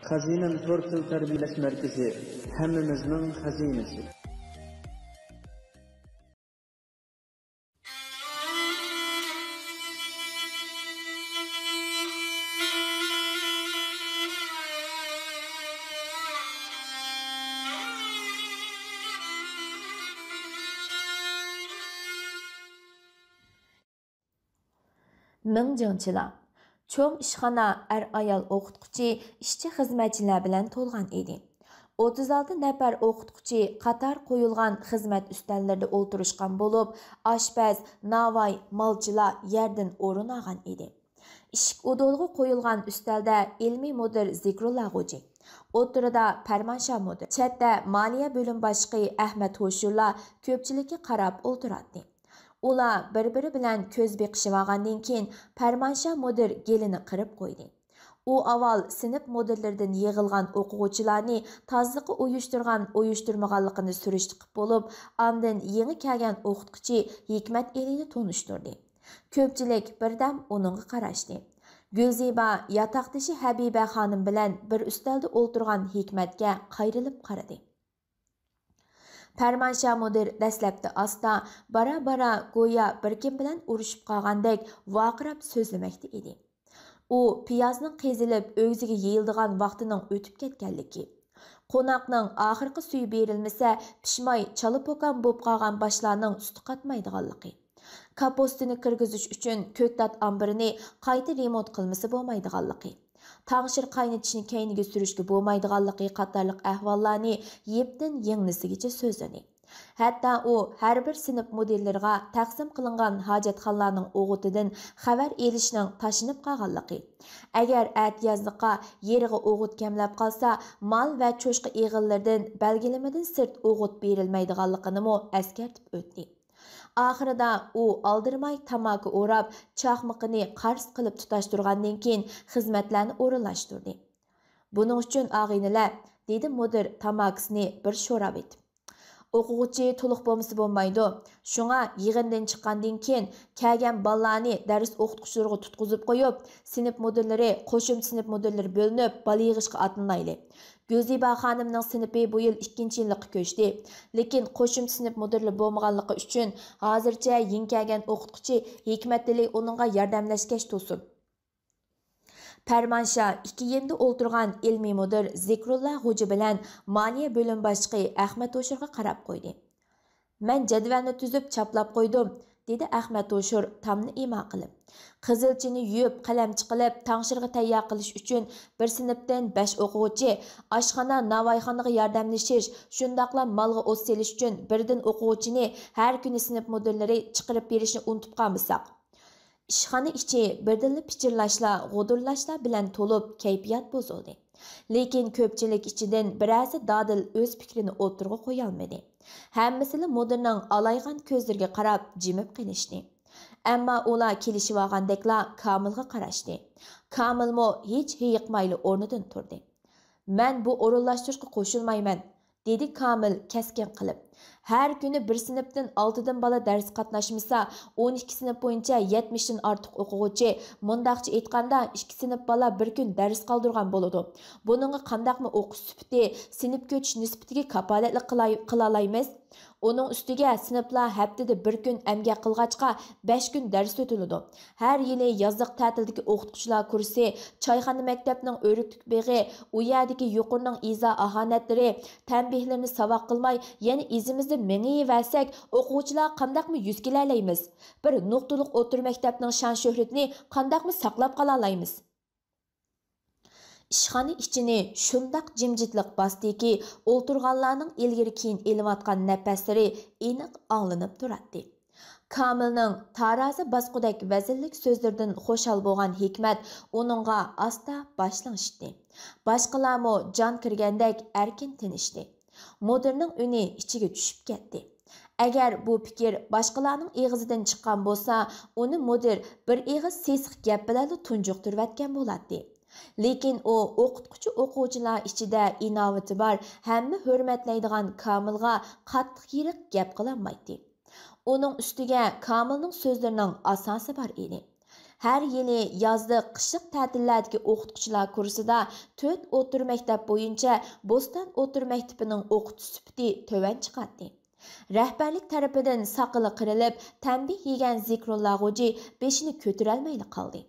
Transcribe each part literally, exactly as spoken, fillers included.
خەزىنەم تور تىل تەربىيەلەش مەركىزى، ھەممىمىزنىڭ خەزىنىسى. مىڭ جىڭچىلا. چوڭ ئىشخانا، ئەر-ئايال ئوقۇتقۇچى، ئىشچى-خىزمەتچىلەر بىلەن تولغان ئىدى. ئوتتۇز ئالتە نەپەر ئوقۇتقۇچى قاتار قويۇلغان خىزمەت ئۈستەللىرىدە ئولتۇرۇشقان بولۇپ، ئاشپەز، ناۋاي، مالچىلار يەردىن ئورۇن ئالغان ئىدى. ئىشىك ئۇدۇلىغا قويۇلغان ئۈستەلدە ئىلمىي مۇدىر زىكرۇللا غوجى، ئوتتۇرىدا پەرمانشاھ مۇدىر، چەتتە مالىيە بۆلۈم باشلىقى ئەھمەت ھوشۇرلا كۆپچىلىككە قاراپ ئولتۇراتتى. ئۇلار بىر-بىرى بىلەن كۆز بېقىشىۋالغاندىن كېيىن، پەرمانشاھ مۇدىر گېلىنى قىرىپ قويدى. ئۇ ئاۋۋال سىنىپ مۇدىرلىرىدىن يىغىلغان ئوقۇغۇچىلارنى تازىلىققا ئۇيۇشتۇرغان-ئۇيۇشتۇرمىغانلىقىنى سۈرۈشتە قىلىپ بولۇپ، ئاندىن يېڭى كەلگەن ئوقۇتقۇچى ھېكمەت ئېلىنى تونۇشتۇردى. كۆپچىلىك بىردەم ئۇنىڭغا قاراشتى. گۈلزىبا ياتاقدىشى ھەبىبە خانىم بىلەن بىر ئۈستەلدە ئولتۇرغان ھېكمەتكە قايرىلىپ قارىدى. پەرمانشاھ مۇدىر دەسلەپتە ئاستا، بارا-بارا گويا بىر كىم بىلەن ئۇرۇشۇپ قالغاندەك ۋارقىراپ سۆزلىمەكتە ئىدى. ئۇ پىيازنىڭ قېزىلىپ ئۆگزىگە يېيىلىدىغان ۋاقتىنىڭ ئۆتۈپ كەتكەنلىكى، قوناقنىڭ ئاخىرقى سۈيى بېرىلمىسە، پىشماي چالا-پوكان بولۇپ قالغان باشلارنىڭ سۈتى قاتمايدىغانلىقى، كاپۇستىنى كىرگۈزۈش ئۈچۈن كۆكتات ئامبىرىنى قايتا رېمونت قىلمىسا بولمايدىغانلىقى، تاڭشىر قاينىتىشنى كەينىگە سۈرۈشكە بولمايدىغانلىقى قاتارلىق ئەھۋاللارنى يىپتىن يىڭنىسىگىچە سۆزلىدى. ھەتتا ئۇ ھەر بىر سىنىپ مۇدىرلىرىغا تەقسىم قىلىنغان ھاجەتخانىلارنىڭ ئوغۇتىدىن خەۋەر ئېلىشنىڭ تاشلىنىپ قالغانلىقى، ئەگەر ئەتىيازلىققا يېرىغا ئوغۇت كەملەپ قالسا، مال ۋە چوشقا ئېغىللىرىدىن بەلگىلىمىدىن سىرت ئوغۇت بېرىلمەيدىغانلىقىنىمۇ ئەسكەرتىپ ئۆتتى. ئاخىرىدا ئۇ ئالدىرىماي تاماكا ئوراپ، چاقمىقىنى قارس قىلىپ تۇتاشتۇرغاندىن كېيىن، خىزمەتلەرنى ئورۇنلاشتۇردى. بۇنىڭ ئۈچۈن، ئاغىنىلەر، دېدى مۇدىر تاماكىسىنى بىر شوراۋېتىپ. ئوقۇغۇچى تولۇق بولمىسا بولمايدۇ. شۇڭا يىغىندىن چىققاندىن كېيىن، كەلگەن بالىلارنى دەرس ئوقۇتقۇچىلىرىغا تۇتقۇزۇپ قويۇپ، سىنىپ مۇدىرلىرى، قوشۇمچە سىنىپ مۇدىرلىرى بۆلۈنۈپ، بالا يىغىشقا ئاتلىنايلى. گۈلزىبا خانىمنىڭ سىنىپى بۇ يىل ئىككىنچى يىللىققا كۆچتى. لېكىن قوشۇمچە سىنىپ مۇدىرلىرى بولمىغانلىقى ئۈچۈن، ھازىرچە يېڭى كەلگەن ئوقۇتقۇچى ھېكمەتئېلى ئۇنىڭغا ياردەملەشكەچ تۇرسۇن. پەرمانشاھ ئىككى يېنىدا ئولتۇرغان ئىلمىي مۇدىر زىكرۇللا غوجا بىلەن مالىيە بۆلۈم باشلىقى ئەخمەت ھوشۇرغا قاراپ قويدى. مەن جەدۋەلنى تۈزۈپ چاپلاپ قويدۇم، دېدى ئەخمەت ھوشۇر تامنى ئىما قىلىپ. قىزىلچىنى يۇيۇپ، قەلەمچە قىلىپ، تاڭشىرغا تەييار قىلىش ئۈچۈن بىر سىنىپتىن بەش ئوقۇغۇچى، ئاشخانا، ناۋايخانىغا ياردەملىشىش، شۇنداقلا مالغا ئوت سېلىش ئۈچۈن بىردىن ئوقۇغۇچىنى ھەر كۈنى سىنىپ مۇدىرلىرى چىقىرىپ بېرىشنى ئۇنتۇپ قالمىساق. ئىشخانا ئىچى بىردىنلا پىچىرلاشلار، غۇدۇرلاشلار بىلەن تولۇپ، كەيپىيات بۇزۇلدى. لېكىن كۆپچىلىك ئىچىدىن بىرەرسى دادىل ئۆز پىكرىنى ئوتتۇرىغا قويالمىدى. ھەممىسىلا مۇدىرنىڭ ئالايغان كۆزلىرىگە قاراپ جىمىپ قېلىشتى. ئەمما ئۇلار كېلىشىۋالغاندەكلا كامىلغا قاراشتى. كامىلمۇ ھېچ ھېيىقمايلا ئورنىدىن تۇردى. مەن بۇ ئورۇنلاشتۇرۇشقا قوشۇلمايمەن، دېدى كامىل كەسكىن قىلىپ. ھەر كۈنى بىر سىنىپتىن ئالتىدىن بالا دەرسكە قاتناشمىسا، ئون ئىككى سىنىپ بويىچە يەتمىشتىن ئارتۇق ئوقۇغۇچى، مۇنداقچە ئېيتقاندا، ئىككى سىنىپ بالا بىر كۈن دەرس قالدۇرغان بولىدۇ. بۇنىڭغا قانداقمۇ ئوقۇش سۈپىتى، سىنىپ كۆچۈش نىسبىتىگە كاپالەتلىك قىلاي-، قىلالايمىز؟ ئۇنىڭ ئۈستىگە سىنىپلار ھەپتىدە بىر كۈن ئەمگەك قىلغاچقا، بەش كۈن دەرس ئۆتۈلىدۇ. ھەر يىلى يازلىق تەتىلدىكى ئوقۇتقۇچىلار كۇرسى، چايخانا مەكتەپنىڭ ئۆرۈكلۈك بېغى، ئۇ يەردىكى يۇقىرىنىڭ ئىزا ئاھانەتلىرى، تەنبىھلىرىنى ساۋاق قىلماي، يەنە ئىزىمىزدىن مېڭىۋەرسەك، ئوقۇغۇچىلارغا قانداقمۇ يۈز كېلەلەيمىز؟ بىر نۇقتىلىق ئوتتۇرا مەكتەپنىڭ شان-شۆھرىتىنى قانداقمۇ ساقلاپ قالالايمىز؟ ئىشخانا ئىچىنى شۇنداق جىمجىتلىق باستىكى، ئولتۇرغانلارنىڭ ئىلگىرى-كېيىن ئېلىۋاتقان نەپەسلىرى ئېنىق ئاڭلىنىپ تۇراتتى. كامىلنىڭ تارازا باسقۇدەك ۋەزىنلىك سۆزلىرىدىن خۇشال بولغان ھېكمەت ئۇنىڭغا ئاستا باش لىڭشىتتى. باشقىلارمۇ جان كىرگەندەك ئەركىن تىنىشتى. مۇدىرنىڭ ئۈنى ئىچىگە چۈشۈپ كەتتى. ئەگەر بۇ پىكىر باشقىلارنىڭ ئېغىزىدىن چىققان بولسا، ئۇنى مۇدىر بىر ئېغىز سېسىق گەپ بىلەنلا تۇنجۇقتۇرۇۋەتكەن بولاتتى. لېكىن ئۇ ئوقۇتقۇچى-ئوقۇغۇچىلار ئىچىدە ئىناۋىتى بار، ھەممە ھۆرمەتلەيدىغان كامىلغا قاتتىق-يېرىق گەپ قىلالمايتتى. ئۇنىڭ ئۈستىگە كامىلنىڭ سۆزلىرىنىڭ ئاساسى بار ئىدى. ھەر يىلى يازلىق، قىشلىق تەتىللەردىكى ئوقۇتقۇچىلار كۇرسىدا تۆت ئوتتۇرا مەكتەپ بويىچە بوستان ئوتتۇرا مەكتىپىنىڭ ئوقۇتۇش سۈپىتى تۆۋەن چىقاتتى. رەھبەرلىك تەرىپىدىن ساقىلى قىرىلىپ، تەنبىھ يېگەن زىكرۇللا غوجى بېشىنى كۆتۈرەلمەيلا قالدى.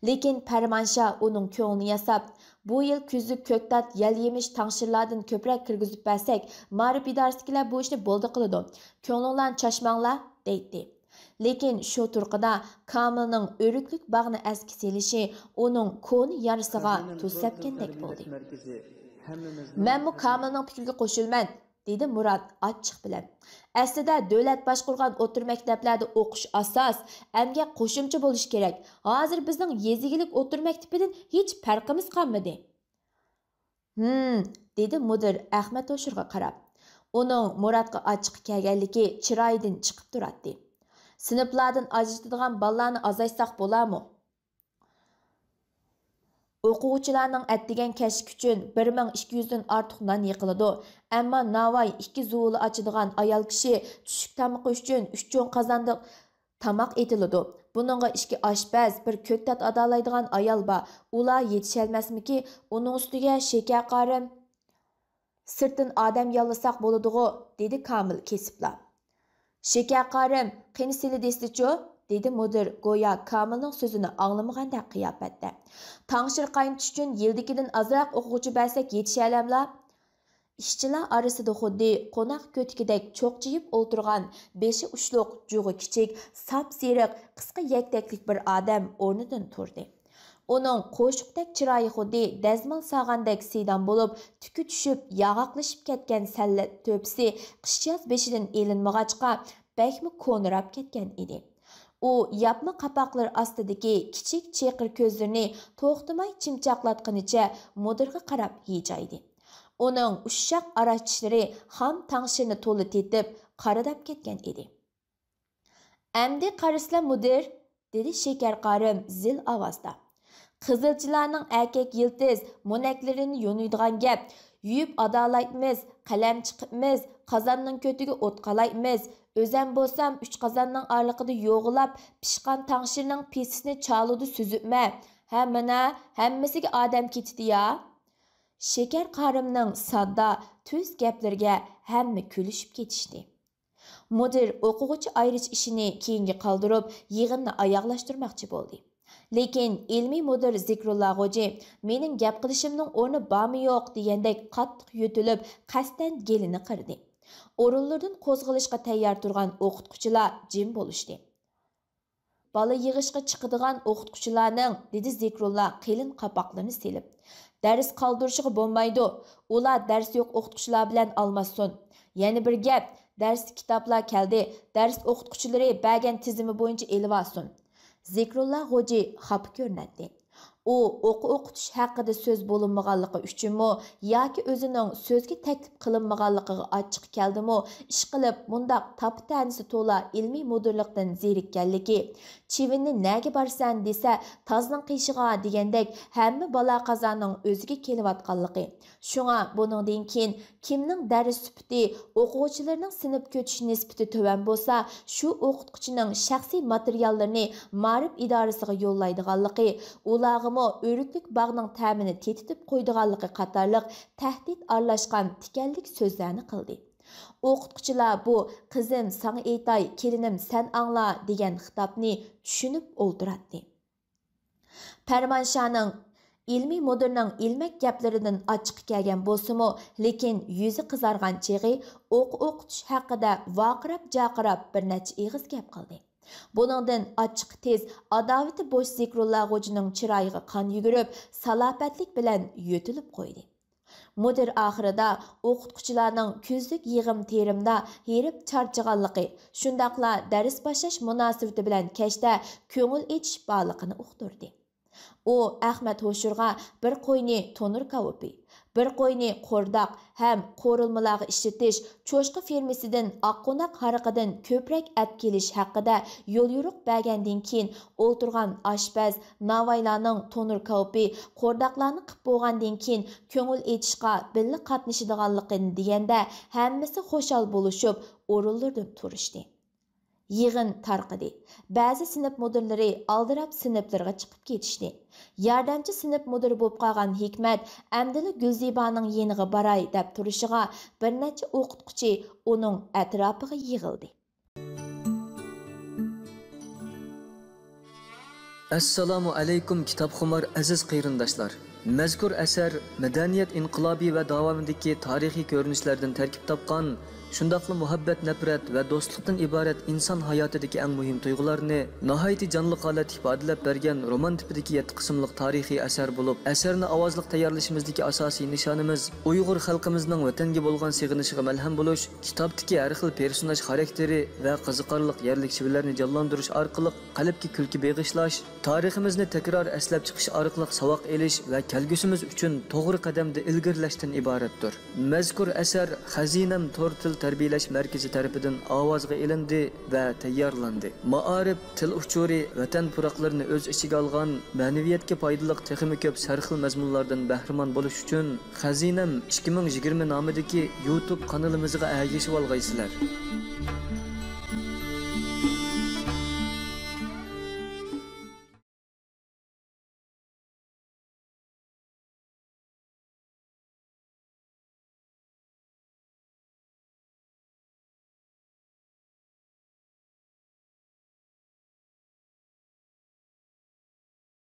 لېكىن پەرمانشا ئۇنىڭ كۆڭلىنى ياساپ، بۇ يىل كۈزلۈك كۆكتات، يەل يېمىش، تاڭشىرلاردىن كۆپرەك كىرگۈزۈپ بەرسەك، مائارىپ ئىدارىسىدىكىلەر بۇ ئىشنى بولدى قىلىدۇ. كۆڭلۈڭلارنى چاچماڭلار، دەيتتى. لېكىن شۇ تۇرقىدا كامىلنىڭ ئۆرۈكلۈك باغنى ئەسكە سېلىشى ئۇنىڭ كونا يارىسىغا تۇز سەپكەندەك بولدى. مەنمۇ كامىلنىڭ پىكرىگە قوشۇلىمەن، دېدى مۇرات ئاچچىق بىلەن. ئەسلىدە دۆلەت باشقۇرغان ئوتتۇرا مەكتەپلەردە ئوقۇش ئاساس، ئەمگەك قوشۇمچە بولۇشى كېرەك. ھازىر بىزنىڭ يېزا ئىگىلىك ئوتتۇرا مەكتىپىدىن ھېچ پەرقىمىز قالمىدى. ھىم، دېدى مۇدىر ئەخمەت ھوشۇرغا قاراپ. ئۇنىڭ مۇراتقا ئاچچىقى كەلگەنلىكى چىرايىدىن چىقىپ تۇراتتى. سىنىپلاردىن ئاجرىتىدىغان بالىلارنى ئازايتساق بولارمۇ؟ ئوقۇغۇچىلارنىڭ ئەتىگەن كەچلىك ئۈچۈن بىر مىڭ ئىككى يۈزدىن ئارتۇق نان يېقىلىدۇ. ئەمما ناۋاي ئىككى زۇۋۇلى ئاچىدىغان ئايال كىشى چۈشلۈك تامىقى ئۈچۈن ئۈچ چوڭ قازاندا تاماق ئېتىلىدۇ. بۇنىڭغا ئىككى ئاشپەز، بىر كۆكتات ئادالايدىغان ئايال بار. ئۇلار يېتىشەلمەسمىكى؟ ئۇنىڭ ئۈستىگە شېكەر قارىم. سىرتتىن ئادەم ياللىساق بولىدىغۇ، دېدى كامىل كېسىپلا. شېكەر قارىم، قېنى سىلى دېسىلىچۇ؟ دېدى مۇدىر گويا كامىلنىڭ سۆزىنى ئاڭلىمىغاندەك قىياپەتتە. تاڭشىر قاينىتىش ئۈچۈن يىلدىكىدىن ئازراق ئوقۇغۇچى بەرسەك يېتىشەلەملا؟ ئىشچىلار ئارىسىدا خۇددى قوناق كۆتىكىدەك چوقچىيىپ ئولتۇرغان، بېشى ئۇچلۇق، جۇغى كىچىك، ساپسېرىق، قىسقا يەكتەكلىك بىر ئادەم ئورنىدىن تۇردى. ئۇنىڭ قوشۇقتەك چىرايى خۇددى دەزمال ساغاندەك سىيدام بولۇپ، تۈكى چۈشۈپ، ياغاقلىشىپ كەتكەن سەللە تۆپىسى قىشياز بېشىدىن ئېلىنمىغاچقا، بەكمۇ كونىراپ كەتكەن ئىدى. ئۇ ياپما قاپاقلىرى ئاستىدىكى كىچىك چېقىر كۆزلىرىنى توختىماي چىمچاقلاتقىنىچە مۇدىرغا قاراپ ھىجايدى. ئۇنىڭ ئۇششاق ئاراچ چىشلىرى خام تاڭشىرنى تولا تېتىپ، قارىداپ كەتكەن ئىدى. ئەمدى قارىسىلا، مۇدىر، دېدى شېكەر قارىم زىل ئاۋازدا. قىزىلچىلارنىڭ ئەركەك يىلتىز مونەكلىرىنى يونۇيدىغان گەپ. يۇيۇپ ئادالايتمىز، قەلەم چىقىپمىز، قازاننىڭ كۆتىگە ئوت قالايمىز. ئۆزەم بولسام ئۈچ قازاننىڭ ئارىلىقىدا يوغىلاپ، پىشقان تاڭشىرنىڭ پىسىسىنى چالىدا سۈزۈپمەن. ھە، مانا، ھەممىسىگە ئادەم كېتىدۇ يا. شېكەر قارىمنىڭ ساددا، تۈز گەپلىرىگە ھەممە كۈلۈشۈپ كېتىشتى. مۇدىر ئوقۇغۇچى ئايرىش ئىشىنى كېيىنگە قالدۇرۇپ، يىغىننى ئاياغلاشتۇرماقچى بولدى. لېكىن ئىلمىي مۇدىر زىكرۇللا غوجى، مېنىڭ گەپ قىلىشىمنىڭ ئورنى بارمۇ يوق دېگەندەك قاتتىق يۆتىلىپ، قەستەن گېلىنى قىردى. ئورۇنلىرىدىن قوزغىلىشقا تەييار تۇرغان ئوقۇتقۇچىلار جىم بولۇشتى. بالا يىغىشقا چىقىدىغان ئوقۇتقۇچىلارنىڭ، دېدى زىكرۇللا قېلىن قاپاقلىرىنى سېلىپ. دەرس قالدۇرۇشىغا بولمايدۇ. ئۇلار دەرسى يوق ئوقۇتقۇچىلار بىلەن ئالماشسۇن. يەنە بىر گەپ، دەرستە كىتابلار كەلدى. دەرس ئوقۇتقۇچىلىرى بەرگەن تىزىمى بويىچە ئېلىۋالسۇن. زىكرۇللا غوجى خاپا كۆرۈنەتتى. ئۇ ئوقۇ ئوقۇتۇش ھەققىدە سۆز بولۇنمىغانلىقى ئۈچۈنمۇ ياكى ئۆزىنىڭ سۆزگە تەكلىپ قىلىنمىغانلىقىغا ئاچچىقى كەلدىمۇ، ئىشقىلىپ مۇنداق تاپا-تەنىسى تولا ئىلمىي مۇدىرلىقتىن زېرىككەنلىكى، چىۋىننى نەگە بارىسەن دېسە، تازنىڭ قېشىغا دېگەندەك ھەممە بالا-قازانىڭ ئۆزىگە كېلىۋاتقانلىقى. شۇڭا بۇنىڭدىن كېيىن كىمنىڭ دەرس سۈپىتى، ئوقۇغۇچىلىرىنىڭ سىنىپ كۆچۈش نىسبىتى تۆۋەن بولسا، شۇ ئوقۇتقۇچىنىڭ شەخسىي ماتېرىياللىرىنى مائارىپ ئىدارىسىغا يوللايدىغانلىقى، ئۇلارغىمۇ ئۆرۈكلۈك باغنىڭ تەمىنى تېتىتىپ قويىدىغانلىقى قاتارلىق تەھدىت ئارىلاشقان تىكەنلىك سۆزلەرنى قىلدى. ئوقۇتقۇچىلار بۇ «قىزىم، ساڭا ئېيتاي، كېلىنىم، سەن ئاڭلا» دېگەن خىتابنى چۈشىنىپ ئولتۇراتتى. پەرمانشاھنىڭ ئىلمىي مۇدىرنىڭ ئىلمەك گەپلىرىدىن ئاچچىقى كەلگەن بولسىمۇ، لېكىن يۈزى قىزارغان چېغى ئوقۇ ئوقۇتۇش ھەققىدە ۋارقىراپ-جارقىراپ بىر نەچچە ئېغىز گەپ قىلدى. بۇنىڭدىن ئاچچىقى تېز، ئاداۋىتى بوش زىكرۇللا غوجىنىڭ چىرايىغا قان يۈگۈرۈپ، سالاپەتلىك بىلەن يۆتىلىپ قويدى. مۇدىر ئاخىرىدا ئوقۇتقۇچىلارنىڭ كۈزلۈك يىغىم تېرىمدا ھېرىپ چارچىغانلىقى، شۇنداقلا دەرس باشلاش مۇناسىۋىتى بىلەن كەچتە كۆڭۈل ئېچىش بارلىقىنى ئۇقتۇردى. ئۇ ئەخمەت ھوشۇرغا بىر قوينى تونۇر كاۋىپى، بىر قوينى قورداق ھەم قورۇلمىلارغا ئىشلىتىش، چوشقا فېرمىسىدىن ئاققوناق ھارىقىدىن كۆپرەك ئەپ كېلىش ھەققىدە يوليورۇق بەرگەندىن كېيىن، ئولتۇرغان ئاشپەز، ناۋايلارنىڭ تونۇر كاۋىپى، قورداقلارنى قىپ بولغاندىن كېيىن، كۆڭۈل ئېچىشقا بىللە قاتنىشىدىغانلىقىنى دېگەندە، ھەممىسى خۇشال بولۇشۇپ، ئورۇنلىرىدىن تۇرۇشتى. يىغىن تارقىدى. بەزى سىنىپ مۇدىرلىرى ئالدىراپ سىنىپلىرىغا چىقىپ كېتىشتى. ياردەمچى سىنىپ مۇدىرى بولۇپ قالغان ھېكمەت ئەمدىلا گۈلزىبانىڭ يېنىغا باراي دەپ تۇرۇشىغا، بىر نەچچە ئوقۇتقۇچى ئۇنىڭ ئەتراپىغا يىغىلدى. ئەسسالامۇ ئەلەيكۇم، كىتابخۇمار ئەزىز قېرىنداشلار! مەزكۇر ئەسەر مەدەنىيەت ئىنقىلابى ۋە داۋامىدىكى تارىخىي كۆرۈنۈشلەردىن تەركىب تاپقان، شۇنداقلا مۇھەببەت، نەپرەت ۋە دوستلۇقتىن ئىبارەت ئىنسان ھاياتىدىكى ئەڭ مۇھىم تۇيغۇلارنى ناھايىتى جانلىق ھالەتتە ئىپادىلەپ بەرگەن رومان تىپىدىكى يەتتە قىسىملىق تارىخىي ئەسەر بولۇپ، ئەسەرنى ئاۋازلىق تەييارلىشىمىزدىكى ئاساسىي نىشانىمىز ئۇيغۇر خەلقىمىزنىڭ ۋەتەنگە بولغان سېغىنىشىغا مەلھەم بولۇش، كىتابتىكى ھەر خىل پېرسوناژ خاراكتېرى ۋە قىزىقارلىق يەرلىك شىۋىلەرنى جانلاندۇرۇش ئارقىلىق قەلبكە كۈلكە بېغىشلاش، تارىخىمىزنى تەكرار ئەسلەپ چىقىش ئارقىلىق ساۋاق ئېلىش ۋە كەلگۈسىمىز ئۈچۈن توغرا قەدەمدە ئىلگىرىلەشتىن ئىبارەتتۇر. مەزكۇر ئەسەر خەزىنەم تور تىل تەربىيەلەش مەركىزى تەرىپىدىن ئاۋازغا ئېلىندى ۋە تەييارلاندى. مائارىپ، تىل ئۇچۇرى، ۋەتەن پۇراقلىرىنى ئۆز ئىچىگە ئالغان، مەنىۋىيەتكە پايدىلىق تېخىمۇ كۆپ سەرخىل مەزمۇنلاردىن بەھرىمەن بولۇش ئۈچۈن، خەزىنەم ئىككى مىڭ يىگىرمە نامىدىكى يۇتۇب قانىلىمىزغا ئەگىشىۋالغايسىلەر!